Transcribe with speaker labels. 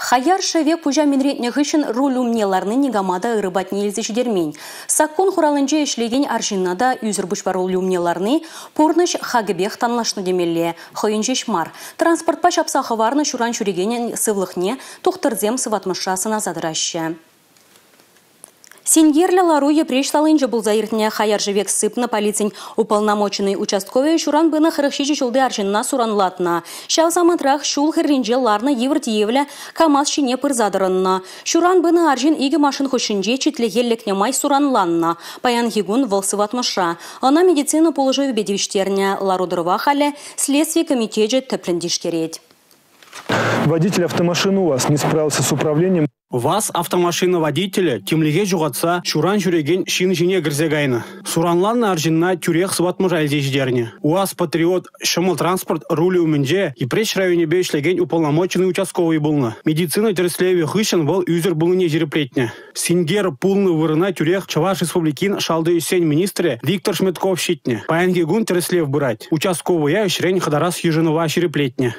Speaker 1: Хаяр шӗвек пуҫа минретнӗ хыҫҫӑн руль умне ларни никама та ырӑ патне илсе ҫитермен. Саккун хуралӗнче ӗҫлекен арҫынна та ӳсӗр пуҫпа руль умне ларни пурнӑҫ хакӗпех танлашнӑ темелле. Хӑйӗн ҫеҫ мар. Транспортпа ҫапса хӑварнӑ ҫуран ҫӳрекенӗн сывлӑхне тухтӑрсем сыватмӑшра сӑнаса тӑраҫҫӗ. Синкерлӗ лару Йӗпреҫ салинче пулса иртнӗ. Хаяр шӗвек сыпнӑ полицин уполномоченнӑй участковӑйӗ ҫуран пынӑ 47 ҫулти арҫынна суранлатнӑ. Ҫав самантрах ҫул хӗрринче ларнӑ йывӑр тиевлӗ КАМАЗ ҫине пырса тӑрӑннӑ. Ҫуран пынӑ арҫын икӗ машин хушшинче читлӗхе лекнӗ май суранланнӑ. Паянхи кун вӑл сыватмӑшра. Ӑна медицина пулӑшӑвӗпе тивӗҫтернӗ. Лару-тӑрӑва халӗ Следстви комитечӗ тӗплӗн тишкерет.
Speaker 2: Водитель автомашины УАЗ не справился с управлением.
Speaker 3: ВАЗ автомашина водителӗ тимлӗхе ҫухатса ҫуран ҫӳрекен ҫын ҫине кӗрсе кайнӑ. Суранланнӑ арҫынна тӳрех сыватмӑша илсе ҫитернӗ. УАЗ-Патриот ҫӑмӑл транспорт рулӗ умӗнче Йӗпреҫ районӗпе ӗҫлекен уполномоченнӑй участковӑй пулнӑ. Медицина тӗрӗслевӗ хыҫҫӑн вӑл ӳсӗр пулнине ҫирӗплетнӗ. Синкер пулнӑ вырӑна тӳрех Чӑваш Республикин шалти ӗҫсен министрӗ Виктор Шметков ҫитнӗ. Паянхи кун тӗрӗслев пырать. Участковӑя ӗҫрен хӑтарас йышӑнӑва ҫирӗплетнӗ.